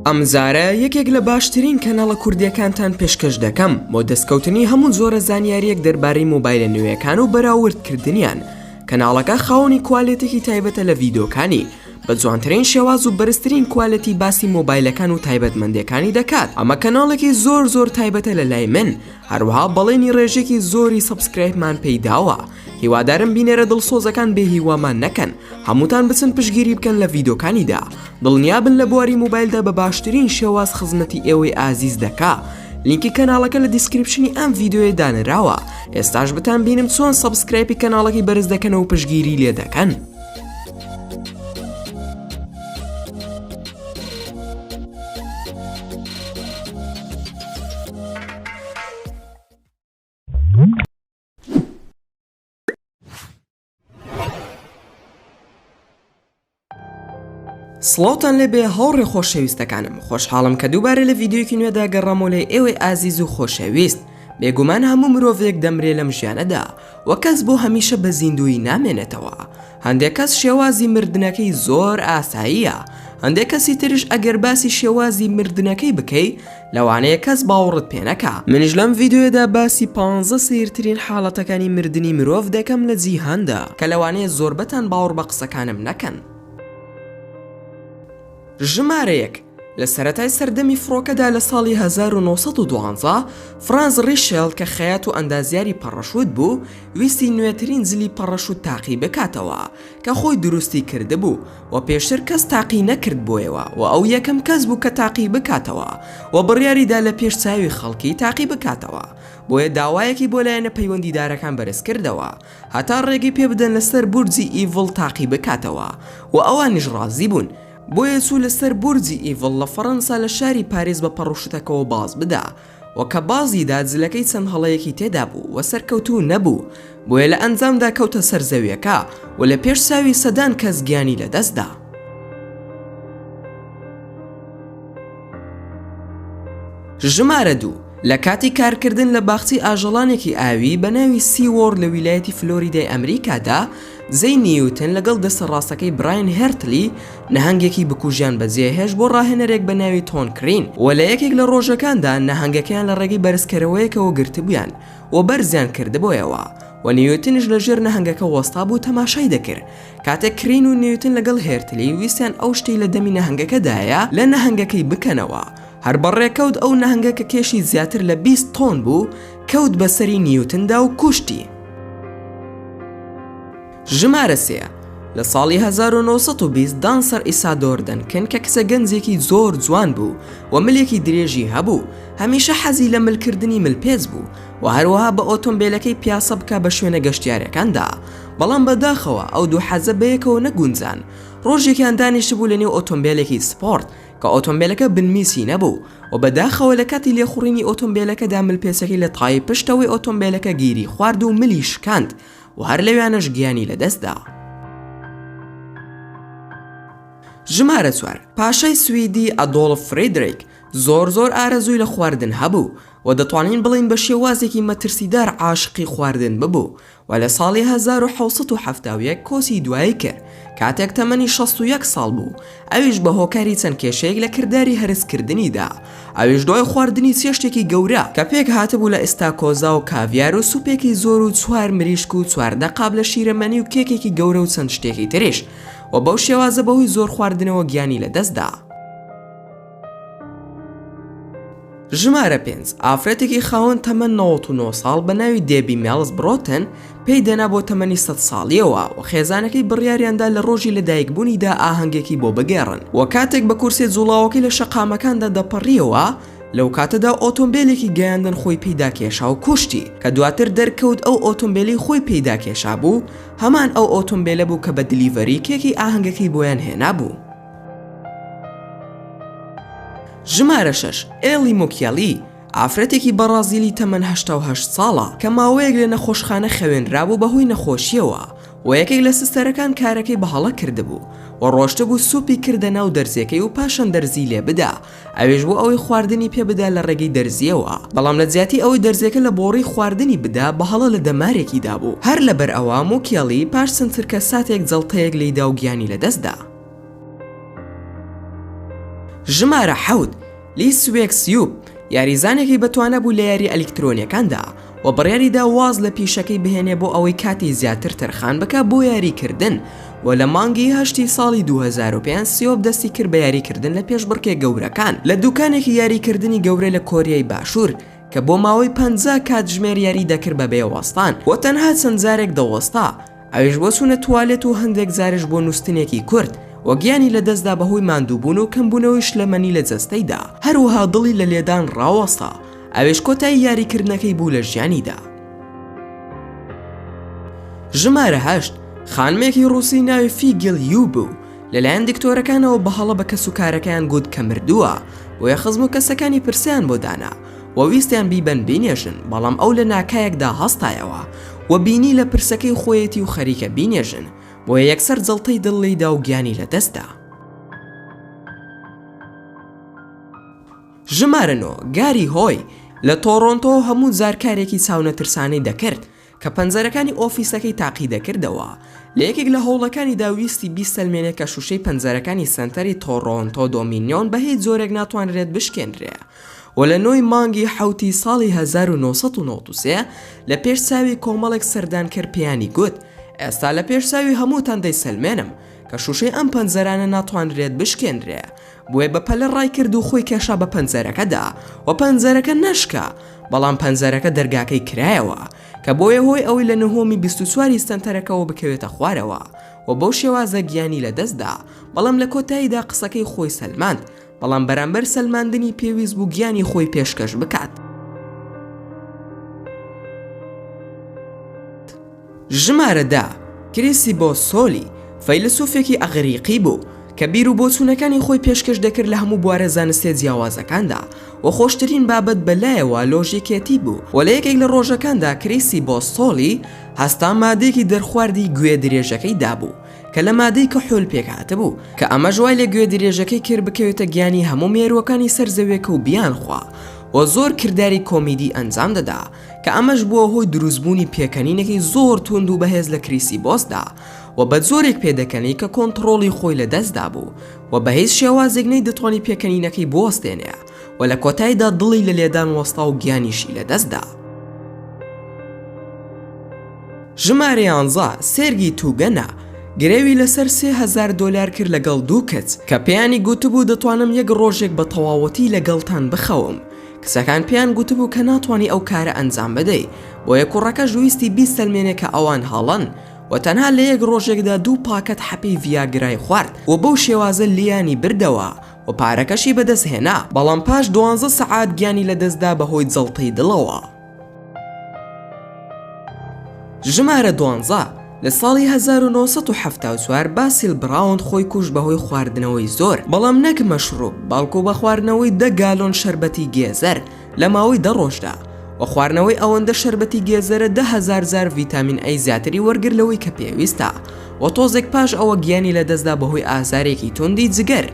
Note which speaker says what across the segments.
Speaker 1: ئەمجارە یەکێک لە باشترین کەناڵە کوردیەکانتان پێشکەش دەکەم بۆ دەستکەوتنی هەموو جۆرە زانیاریەک دەربارەی مۆبایلە نوێیەکان و بەراورد کردنیان کەناڵەکە خاوەنی کوالێتێکی تایبەتە لە ڤیدۆکانی بە جوانترین شێواز و بەرزترین کوالێتی باسی مۆبایلەکان و تایبەتمەندیەکانی دەکات ئەمە کەناڵێکی زۆر زۆر تایبەتە لە لای من هەروەها بەڵێنی ڕێژێکی زۆری subscribe مان پێی داوە هیوادارم بینەرە دڵسۆزەکان بێ هیوامان نەکەن هەمووتان بچن پشگیری بکەن لە ڤیدۆکانیدا دڵنیابن لە بواری مۆبایلدا بە باشترین شێواز خزمەتی ئێوەی ئازیز دەکا لینکی کەناڵەکە لە description ی ئەم ڤیدیۆیە دانراوە ئێستاش بتان بینم چۆن subscribe ی کەناڵەکەی بەرز دەکەن و پشگیری لێ دەکەن. سڵاوتان لێبێ هاوڕێ خۆشەویستەکانم خۆشحاڵم کە دووبارە لە ڤیدیۆیەکی نوێدا گەڕامەوە لای ئێوەی ئازیز و خۆشەویست بێگومان هەموو مرۆڤێک دەمرێ لەم ژیانەدا و کەس بۆ هەمیشە بە زیندوویی نامێنێتەوە هەندێک کەس شێوازی مردنەکەی زۆر ئاساییە هەندێک کەسی تریش ئەگەر باسی شێوازی مردنەکەی بکەی لەوانەیە کەس باوەڕت پێ نەکا. منیش لەم ڤیدیۆیەدا باسی پانزە سەیرترین حاڵەتەکانی مردنی مرۆڤ دەکەم لە جیهاندا کە لەوانەیە زۆربەتان باوەڕ بە قسەکانم نەکەن. ژمارە یەک، لە سەرەتای سەردەمی فڕۆکەدا لە ساڵی 1912 فرانز ڕیشێڵ کە خەیات و ئەندازیاری پەڕەشوت بوو ویستی نوێترین جلی پەڕەشوت تاقی بکاتەوە کە خۆی دروستی کردبوو و پێشتر کەس تاقی نەکردبۆیەوە و ئەو یەکەم کەس بوو کە تاقی بکاتەوە و بڕیاری دا لە پێش چاوی خەڵکی تاقی بکاتەوە بۆیە داوایەکی بۆ لایەنە پەیوەندیدارەکان بەرزکردەوە هەتا ڕێگەی پێ بدەن لەسەر بورجی ئیڤڵ تاقی بکاتەوە و ئەوانیش ڕازی بوون بۆیە چوو لەسەر بورجی ئیڤڵ لە فەڕەنسا لە شاری پاریس بە پەڕوشتەکەوە باز بدا و کە بازی دا جلەکەی چەند هەڵەیەکی تێدا بوو و سەرکەوتوو نەبوو، بۆیە لە ئەنجامدا کەوتە سەر زەویەکە و لە پێش چاوی سەدان کەس گیانی لە دەست دا. ژمارە دوو، لە کاتی کارکردن لە باخچەی ئاژەڵانێکی ئاوی بە ناوی سی وۆرڵد لە ویلایەتی فلۆریدای ئەمریکادا، جەی نیوتن لەگەڵ دەستە ڕاستەکەی براین هێرتلی نەهەنگێکی بکوژیان بەجێهێشت بۆ ڕاهێنەرێک بە ناوی تۆن کرین و لە یەکێک لە ڕۆژەکاندا نەهەنگەکەیان لە ڕێگەی بەرزکەرەوەیەکەوە گرتبوویان و بەرزیان کردبۆیەوە و نیوتنیش لە ژێر نەهەنگەکە وەستابوو تەماشای دەکرد کاتێک کرین و نیوتن لەگەڵ هێرتلی ویستیان ئەو شتەی لە دەمی نەهەنگەکەدایە لە نەهەنگەکەی بکەنەوە هەر بە ڕێکەوت ئەو نەهەنگە کە کێشی زیاتر لە 20 تۆن بوو کەوت بەسەری نیوتندا و کوشتی. ژمارە سێ، لە ساڵی 1920 دانسەر ئیسادۆر دەنکن کە کچە گەنجێکی زۆر جوان بوو و ملێکی درێژی هەبوو، هەمیشە حەزی لە ملکردنی ملپێچ بوو و هەروەها بە ئۆتۆمبێلەکەی پیاسە بکا بە شوێنە گەشتیارەکاندا، بەڵام بەداخەوە ئەو دوو حەزە بەیەکەوە نەگونجان. ڕۆژێکیان دانیشتبوو لەنێو ئۆتۆمبێلێکی سپۆرت کە ئۆتۆمبێلەکە بنمیچی نەبوو و بەداخەوە لە کاتی لێخوڕینی ئۆتۆمبێلەکەدا ملپێچەکەی لە تای پشتەوەی ئۆتۆمبێلەکە گیری خوارد و ملی شکاند و هەر لەویانەش گیانی لەدەستدا. ژمارە چوار، پاشای سویدی ئەدۆڵف فریدریک زۆر زۆر ئارەزووی لە خواردن هەبوو و دەتوانین بڵێین بە شێوازێکی مەترسیدار عاشقی خواردن ببوو و لە ساڵی 1771 کۆچی دوایی کرد کاتێک تەمەنی 61 ساڵ بوو، ئەویش بە هۆکاری چەند کێشەیەک لە کرداری هەرسکردنیدا، ئەویش دوای خواردنی چێشتێکی گەورە کە پێکهاتبوو لە ئیستاکۆزا و کاڤیار و سوپێکی زۆر و چوار مریشک و 14 قاب لە شیرەمەنی و کێکێکی گەورە و چەند شتێکی تریش و بەو شێوازە بەهۆی زۆر خواردنەوە گیانی لەدەستدا. ژمارە پێنج، ئافرەتێکی خاوەن تەمەن 99 ساڵ بە ناوی دێبی مێڵز برۆتن پێی دەنا بۆ تەمەنی 100 ساڵیەوە و خێزانەکەی بڕیاریاندا لە ڕۆژی لەدایکبوونیدا ئاهەنگێکی بۆ بگێڕن و کاتێک بە کورسیە جوڵاوەکەی لە شەقامەکاندا دەپەڕیەوە لەو کاتەدا ئۆتۆمبێلێکی گەیاندن خۆی پێیدا کێشا و کوشتی کە دواتر دەرکەوت ئەو ئۆتۆمبێلەی خۆی پێیدا کێشابوو هەمان ئەو ئۆتۆمبێلە بوو کە بە delivery کێکی ئاهەنگەکەی بۆیان هێنابوو. ژمارە شەش، ئێلی مۆکیەلی، ئافرەتێکی بەڕازیلی تەمەن 88 ساڵە کە ماوەیەک لە نەخۆشخانە خەوێنرابوو بەهۆی نەخۆشییەوە و یەکێک لە سستەرەکان کارەکەی بە هەڵە کردبوو و ڕۆشتبوو سوپی کردە ناو دەرزیەکەی و پاشان دەرزی لێ بدا ئەویش بۆ ئەوەی خواردنی پێ بدا لە ڕێگەی دەرزیەوە بەڵام لە جیاتی ئەوەی دەرزیەکە لە بۆڕی خواردنی بدا بە هەڵە لە دەمارێکی دابوو هەر لەبەر ئەوە مۆکیەلی پاش چەند چرکە ساتێک جەڵتەیەک لێیدا و گیانی لەدەستدا. ژمارە حەوت، لی سوێک سیوپ، یاریزانێکی بەتوانا بوو لە یارییە ئەلیکترۆنیەکاندا و بڕیاریدا واز لە پیشەکەی بهێنێ بۆ ئەوەی کاتی زیاتر تەرخان بکا بۆ یاریکردن و لە مانگی هەشتی ساڵی 2005 سیۆپ دەستی کرد بە یاریکردن لە پێشبڕکێ گەورەکان لە دوکانێکی یاریکردنی گەورە لە کۆریای باشوور کە بۆ ماوەی 50 کاتژمێر یاری دەکرد بەبێ وەستان و تەنها چەند جارێک دەوەستا ئەویش بۆ چوونە توالێت و هەندێک جاریش بۆ نووستنێکی کورت و گیانی لەدەستدا بەهۆی ماندووبوون و کەمبوونەوەی شلەمەنی لە جەستەیدا، هەروەها دڵی لە لێدان ڕاوەستا، ئەویش کۆتایی یاریکردنەکەی بوو لە ژیانیدا. ژمارە هەشت، خانمێکی ڕووسی ناوی فیگیل یو بوو، لەلایەن دکتۆرەکانەوە بە هەڵە بە کەسوکارەکەیان گوت کە مردووە، بۆیە خزم و کەسەکانی پرسەیان بۆ دانا و ویستیان بیبەن بینێژن، بەڵام ئەو لە ناکایەکدا هەستایەوە و بینی لە پرسەکەی خۆیەتی و خەریکە بینێژن، بۆیە یەکسەر جەڵتەی دڵ لێیدا و گیانی لەدەستدا. ژمارە نۆ، گاری هۆی، لە تۆرۆنتۆ هەموو جار کارێکی چاونەترسانەی دەکرد، کە پەنجەرەکانی ئۆفیسەکەی تاقیدەکردەوە، لە یەکێک لە هەوڵەکانیدا ویستی بیسەلمێنێ کە شوشەی پەنجەرەکانی سەنتەری تۆرۆنتۆ دۆمینیۆن بە هیچ جۆرێک ناتوانرێت بشکێنرێ و لە نۆی مانگی حەوتی ساڵی 1993 لە پێش چاوی کۆمەڵێک سەردانکەر پێیانی گوت ئێستا لە پێش چاوی هەمووتان دەیسەلمێنم کە شوشەی ئەم پەنجەرانە ناتوانرێت بشکێنرێ بۆیە بە پەلە ڕایکرد و خۆی کێشا بە پەنجەرەکەدا و پەنجەرەکە نەشکا، بەڵام پەنجەرەکە دەرگاکەی کرایەوە، کە بۆیە هۆی ئەوەی لە نهۆمی 24 ی سەنتەرەکەوە بکەوێتە خوارەوە و بەو شێوازە گیانی لەدەستدا، بەڵام لە کۆتاییدا قسەکەی خۆی سەلماند، بەڵام بەرامبەر سەلماندنی پێویست بوو گیانی خۆی پێشکەش بکات. ژمارە دە، کریسیبۆ سۆلی، فەیلەسوفێکی ئەغریقی بوو، کە بیر و بۆچوونەکانی خۆی پێشکەش دەکرد لە هەموو بوارە زانستیە جیاوازەکاندا و خۆشترین بابەت بە لایەوە لۆژیکێتی بوو و لە یەکێک لە ڕۆژەکاندا کریسیبۆ سۆلی هەستا مادەیەکی دەرخواردی گوێ درێژەکەی دابوو کە لە مادەی کحول پێکهاتبوو کە ئەمەش وای لە گوێ درێژەکەی کرد بکەوێتە گیانی هەموو مێرووەکانی سەر زەویەکە و بیانخوا و زۆر کرداری کۆمیدی ئەنجام دەدا کە ئەمەش بووە هۆی دروستبوونی پێکەنینێکی زۆر توند و بەهێز لە کریسیبۆسدا و بە جۆرێک پێدەکەنی کە کۆنتڕۆڵی خۆی لە دەستدابوو و بە هیچ شێوازێک نەیدەتوانی پێکەنینەکەی بوەستێنێ و لە کۆتاییدا دڵی لە لێدان وەستا و گیانیشی لە دەستدا. ژمارە یانزە، سێرگی توگەنا، گرەوی لەسەر 3000 دۆلار کرد لەگەڵ دوو کچ کە پێیانی گوتبوو دەتوانم یەک ڕۆژێک بە تەواوەتی لەگەڵتان بخەوم کچەکان پێیان گوتبوو کە ناتوانی ئەو کارە ئەنجام بدەی، بۆیە کوڕەکەش ویستی بیسەلمێنێ کە ئەوان هەڵەن و تەنها لە یەک ڕۆژێکدا دوو پاکەت حەپی ڤیاگرای خوارد و بەو شێوازە لێیانی بردەوە و پارەکەشی بەدەست هێنا، بەڵام پاش دوانزە سەعات گیانی لەدەستدا بەهۆی جەڵتەی دڵەوە. ژمارە دوانزە، لە ساڵی 1974 باسیل براوند خۆی کوشت بەهۆی خواردنەوەی زۆر، بەڵام نەک مەشروب، بەڵکو بە خواردنەوەی دە گالۆن شەربەتی گێزەر لە ماوەی دە ڕۆژدا، و خواردنەوەی ئەوەندە شەربەتی گێزەرە 10,000 جار ڤیتامین ئەی زیاتری وەرگرت لەوەی کە پێویستە، و تۆزێک پاش ئەوە گیانی لەدەستدا بەهۆی ئازارێکی توندی جگەر.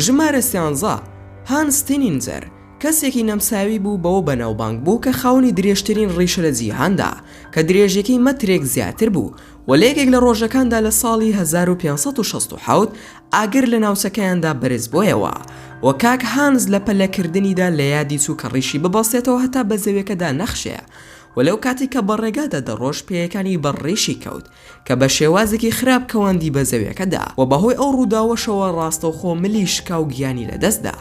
Speaker 1: ژمارە سیانزە، هانس تینینجەر، کەسێکی نەمساوی بوو بەوە بەناوبانگ بوو کە خاوەنی درێژترین ڕیشە لە جیهاندا کە درێژیەکەی مەترێک زیاتر بوو و لە یەکێک لە ڕۆژەکاندا لە ساڵی 1567 ئاگر لە ناوچەکەیاندا بەرزبۆیەوە و کاک هانز لە پەلەکردنیدا لە یادی چوو کە ڕیشی ببەستێتەوە هەتا بە زەویەکەدا نەخشێ و لەو کاتەی کە بە ڕێگادا دەڕۆشت پێیەکانی بەر ڕیشی کەوت کە بە شێوازێکی خراپ کەواندی بە زەویەکەدا و بەهۆی ئەو ڕووداوەشەوە ڕاستەوخۆ ملی شکا و گیانی لەدەستدا.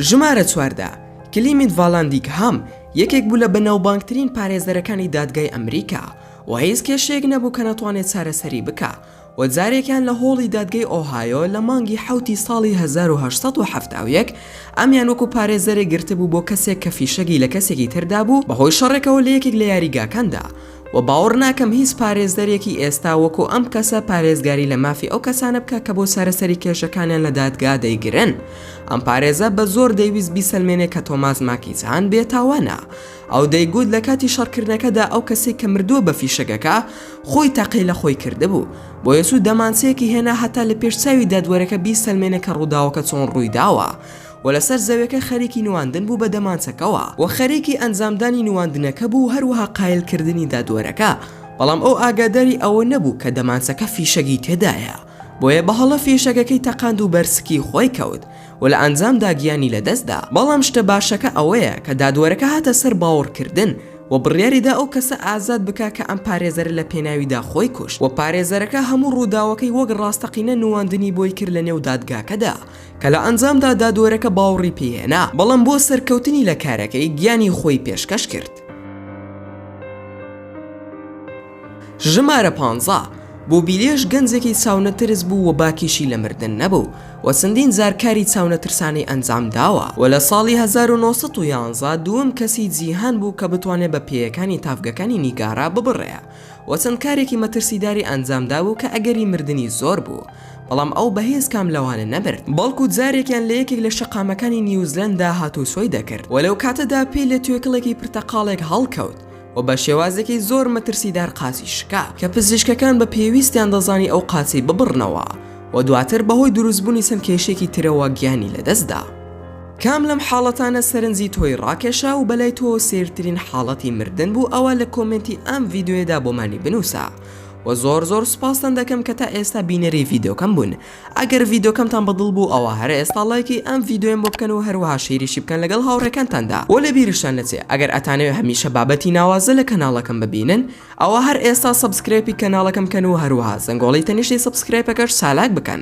Speaker 1: ژمارە 14، کلیمنت ڤالاندیگهام، یەکێک بوو لە بەناوبانگترین پارێزەرەکانی دادگای ئەمریکا و هیچ کێشەیەک نەبوو کە نەتوانێت چارەسەری بکا و جارێکیان لە هۆڵی دادگەی ئۆهایۆ لە مانگی حەوتی ساڵی 1871 ئەمیان وەکو پارێزەرێک گرتبوو بۆ کەسێک کە فیشەکی لە کەسێکی تر دابوو بەهۆی شەڕێکەوە لە یەکێک لە یاریگاکاندا و باوەڕ ناکەم هیچ پارێزەرێکی ئێستا وەکو ئەم کەسە پارێزگاری لە مافی ئەو کەسانە بکا کە بۆ چارەسەری کێشەکانیان لە دادگا دەیگرن ئەم پارێزە بە زۆر دەیویست بیسەلمێنێ کە تۆماس ماکیچان بێتاوانە ئەو دەیگوت لە کاتی شەڕکردنەکەدا ئەو کەسەی کە مردووە بە فیشەکەکە خۆی تەقەی لە خۆی کردبوو، بۆیە چوو دەمانچەیەکی هێنا هەتا لە پێش چاوی دادوەرەکە بیسەلمێنێ کە ڕووداوەکە چۆن ڕوویداوە و لەسەر زەویەکە خەریکی نواندن بوو بە دەمانچەکەوە و خەریکی ئەنجامدانی نواندنەکە بوو و هەروەها قایل کردنی دادوەرەکە. بەڵام ئەو ئاگاداری ئەوە نەبوو کە دەمانچەکە فیشەگی تێدایە بۆیە بە هەڵە فیشەکەکەی تەقاند و بەر سکی خۆی کەوت و لە ئەنجامدا گیانی لەدەستدا. بەڵام شتە باشەکە ئەوەیە کە دادوەرەکە هاتە سەر باوەڕکردن و بڕیاری دا ئەو کەسە ئازاد بکا کە ئەم پارێزەرە لە پێناویدا خۆی کوشت و پارێزەرەکە هەموو ڕووداوەکەی وەک ڕاستەقینە نواندنی بۆی کرد لە نێو دادگاکەدا کە لە ئەنجامدا دادوەرەکە باوەڕی پێی هێنا بەڵام بۆ سەرکەوتنی لە کارەکەی گیانی خۆی پێشکەش کرد. ژمارە پانزە، بۆبیلێش گەنجێکی چاونەترس بوو و باکیشی لە مردن نەبوو و چەندین جار کاری چاونەترسانەی ئەنجام داوە و لە ساڵی 1911 دووەم کەسی جیهان بوو کە بتوانێت بە پێیەکانی تاڤگەکانی نیگارا ببڕێ و چەند کارێکی مەترسیداری ئەنجام دابوو کە ئەگەری مردنی زۆر بوو بەڵام ئەو بە هێز کام لەوانە نەبرد بەڵکو جارێکیان لە یەکێک لە شەقامەکانی نیوزلەندا هاتوچۆی دەکرد و لەو کاتەدا پێی لە توێکڵێکی پرتەقاڵێک هەڵکەوت و بە شێوازێکی زۆر مەترسیدار قاچی شکا، کە پزیشکەکان بە پێویستیان دەزانی ئەو قاچەی ببڕنەوە و دواتر بەهۆی دروستبوونی چەند کێشەیەکی ترەوە گیانی لەدەستدا. کام لەم حاڵەتانە سەرنجی تۆی ڕاکێشا و بەلای تۆوە سەیرترین حاڵەتی مردن بوو ئەوا لە کۆمێنتی ئەم ڤیدیۆیەدا بۆمانی بنووسە و زۆر زۆر سوپاستان دەکەم کە تا ئێستا بینەری ڤیدیۆکەم بوون ئەگەر ڤیدۆکەمتان بەدڵ بوو ئەوا هەر ئێستا ڵایکی ئەم ڤیدۆیەم بۆ بکەن و هەروەها share یشی بکەن لەگەڵ هاوڕێکانتاندا وە لەبیرشتان نەچێ ئەگەر ئەتانەوێ هەمیشە بابەتی ناوازە لە کەناڵەکەم ببینن ئەوا هەر ئێستا subscribe ی کەناڵەکەم بکەن و هەروەها زەنگۆڵەی تەنیشتی subscribe ەکەش چالاک بکەن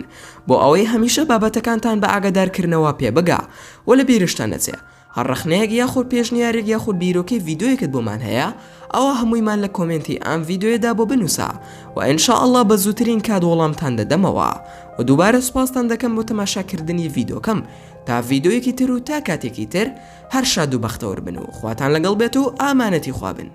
Speaker 1: بۆ ئەوەی هەمیشە بابەتەکانتان بە ئاگادارکردنەوە پێ بگا وە لەبیرشتان نەچێ هەر ڕەخنەیەک یاخود پێشنیارێک یاخود بیرۆکەی ڤیدۆیەکت بۆمان هەیە ئەوا هەموویمان لە کۆمێنتی ئەم ڤیدۆیەدا بۆ بنووسە و ان شاء اللە بە زووترین کات وەڵامتان دەدەمەوە و دووبارە سوپاستان دەکەم بۆ تەماشاکردنی ڤیدۆکەم تا ڤیدۆیەکی تر و تا کاتێکی تر هەر شاد و بەختەوەر بن و خواتان لەگەڵ بێت و ئامانەتی خوا بن.